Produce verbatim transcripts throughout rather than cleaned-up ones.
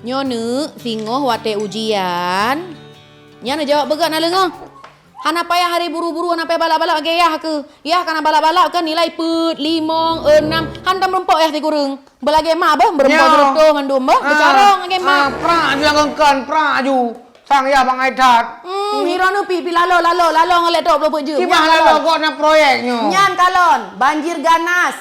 Nyoe neuk singoh watée ujian. Nyan neujaweueb beugét na leungoh. Hana payah hari buru-buru, hana payah balap-balap lagée yah keuh. Yah kana balap-balap kan nilai peuet, limong, enam. Han tam meureumpok yah sikureueng. Beulagée mak beuh, meureumpok Nyoe. Seureutôh mandum beuh, Ah, beucarông lagée mak. Ah, prak aju nyang kon, prak aju. Sang yah bangai that. Hmm, hiroe nyoe pi, pi lalo, lalo, lalo ngon laptop lôn peuet jeuem. Kiban Nyan lalo kalon. Gok na proyek nyoe. Nyan kalon, banjir ganas,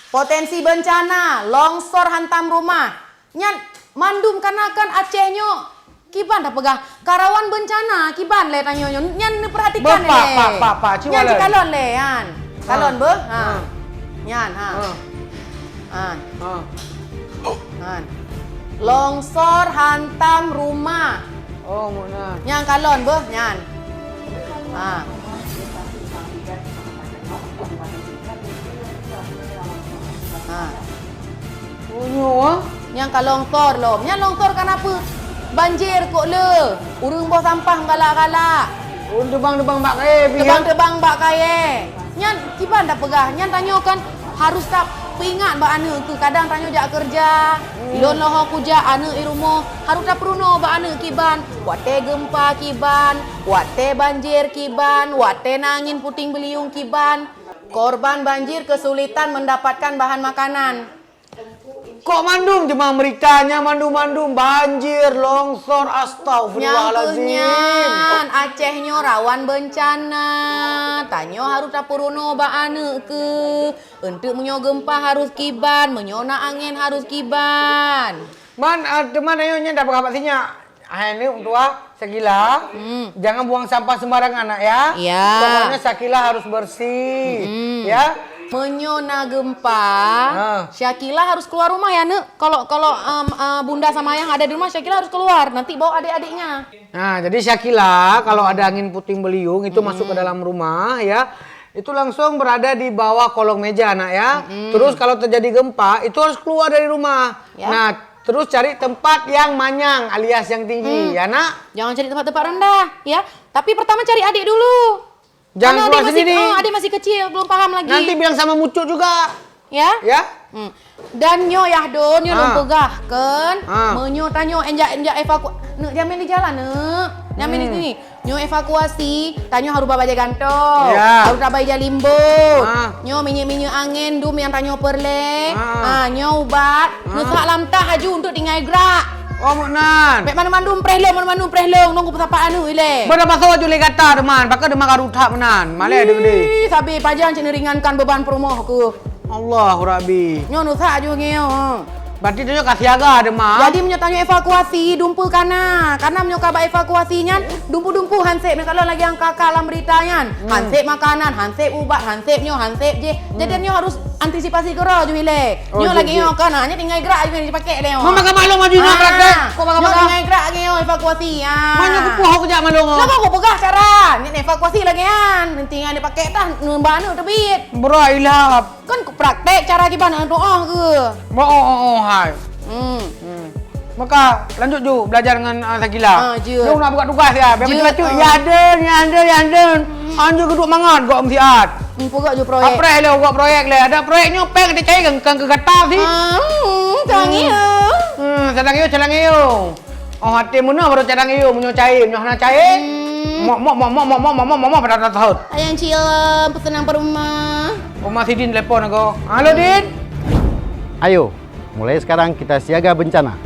potensi bencana, longsor hantam rumah. Nyan mandum kana kan Aceh nyoe kiban tapeugah ka rawan bencana kiban lé tanyoe nyoe. Nyan neupeurhatikan Beuh, Pak, lé. Pak, Pak, Pak, cik Nyan walai. Cik kalon lé, nyan. Kalon Ah. beuh. Ha. Ah. Nyan, ha. Ah. Han. Ah. Han. Longsor hantam rumah. Oh, meunan. Nyan kalon beuh, nyan. Ha. Ha. Oh, nyoe, ah? Nyang ka longsor lom. Nyan longsor kana peue? Banjir kok le. Ureueng boh sampah galak-galak. Oh, teubang-teubang bak kayée pih, ya? Teubang-teubang bak kayée. Nyan kiban tapeugah. Nyan tanyoe kan harus tapeuingat bak aneuk keuh. Kadang tanyoe jak keureuja, Hmm. lôn lôn ho kujak aneuk di rumoh, harus tapeurunoe bak aneuk kiban. Watée geumpa kiban, watée banjir kiban, watée na angin puting beliung kiban. Korban banjir kesulitan mendapatkan bahan makanan. Kok mandum teuma meurita nyan mandum-mandum, banjir, longsor, Nyang astagfirullahalazim. Keuh nyan, Aceh nyoe rawan bencana. Tanyoe harus tapeurunoe bak aneuk keuh. Enteuk meunyoe geumpa harus kiban, meunyoe na angén harus kiban. Man, ah, teuma aneuk nyan dapat kabar sinyak. Hai neuk tuha, Syakila, Hmm. jangan buang sampah sembarangan, nak, ya. Ya. Pokoknya Syakila harus bersih, Hmm. ya. Meunyoe na geumpa, Ha. Syakila harus keluar rumah, ya, neuk. Kalau, kalau, em, eh, bunda sama ayang ada di rumah, Syakila harus keluar. Nanti bawa adik-adiknya. Nah, jadi Syakila, kalau ada angin puting beliung, itu Hmm. masuk ke dalam rumah, ya. Itu langsung berada di bawah kolong meja, nak, ya. Hmm. Terus kalau terjadi gempa, itu harus keluar dari rumah. Ya. Nah, terus cari tempat yang manyang alias yang tinggi, Hmm. ya, nak? Jangan cari tempat-tempat rendah, ya. Tapi pertama cari adik dulu. Jangan Karena keluar adik masih, sendiri. ah, adik masih kecil, belum paham lagi. Nanti bilang sama mucut juga. Ya? Ya? Hmm. Dan nyoe yah don, nyoe Ah. lôn peugah kan, Ah. meunyoe tanyoe enjak, enjak evaku-, neuk, jangan main di jalan, neuk. Jangan main di Hmm. sini. Nyoe evakuasi, tanyoe harus ba bajée gantong, Ya. harus tabai ija limbot. Ah. Nyoe minyeuk-minyeuk angén dum nyang tanyoe peureulée. Ah. Ah, nyoe ubat, Ah. neusak lam tah aju untuk tinggai grak. Oh, meunan. Bék mandum-mandum preh lôn, mandum-mandum preh lôn, nunggu peusapat anu ilée. Bada masa aju lé gata, teuma. Baka teuma ka rutak meunan. Malée deuh gede. Ih, sabe pajan cit neuringankan beban peurumoh keuh. Allahu Rabbi. Nyoe neusak aju ngieu. Berarti tanyoe ka siaga teuma. Jadi meunyoe tanyoe evakuasi, dumpeue kana. Karena meunyoe ka ba evakuasi nyan, dumpeue-dumpeue hansép. Meukalon lagée nyang ka-ka lam berita nyan. Hmm. Hansép makanan, hansép ubat, hansép nyoe, hansép jéh. Jadi Hmm. nyoe harus antisipasi keudroe ju ilée. Oh, Nyoe jeuet, lagée jeuet. nyoe kan, ha, nyoe tinggai grak lagée nyoe dipakék lé nyoe. Mama ka maklum aju nyoe Ah, praktek. Kok mama ka nyoe maklum? tinggai grak lagée nyoe evakuasi. Ah. Mana kupoh aku jak maklum, oh. Lah kok peugah cara? Nyoe evakuasi lagée nyan. Tinggai dipakék tah, neuba aneuk teubiet. Bro, ilap. Kan praktek cara kiban aneuk tu'oh ke? Ba, oh, oh, oh, hai. Hmm. Hmm. Maka, lanjut ju belajar ngon, ah, Sakila. Ah, jeuet. Jom nak buka tugas ya. Biar Jeuet, macam-macam. ah. Ya, den, ya, den, ya, den. Hmm. Anjur keuduk mangat gok meusiat. Hmm, peugah ju proyek. Apreh lé gok proyek lé. Ada proyek nyoe péng ada cai kan, kan ke gata sih. Ah, hmm, Hmm. Kang Iyo. Hmm, sedang iyo, sedang iyo. Oh, hati meunoe baru cadang iyo, meunyoe cai, nyoe hana cai. Hmm. Mok, mok, mok, mok, pada tahun. Ayang Cil, pesenang perumah. Rumah sidin telepon aku. Halo, Din. Ayo, mulai sekarang kita siaga bencana.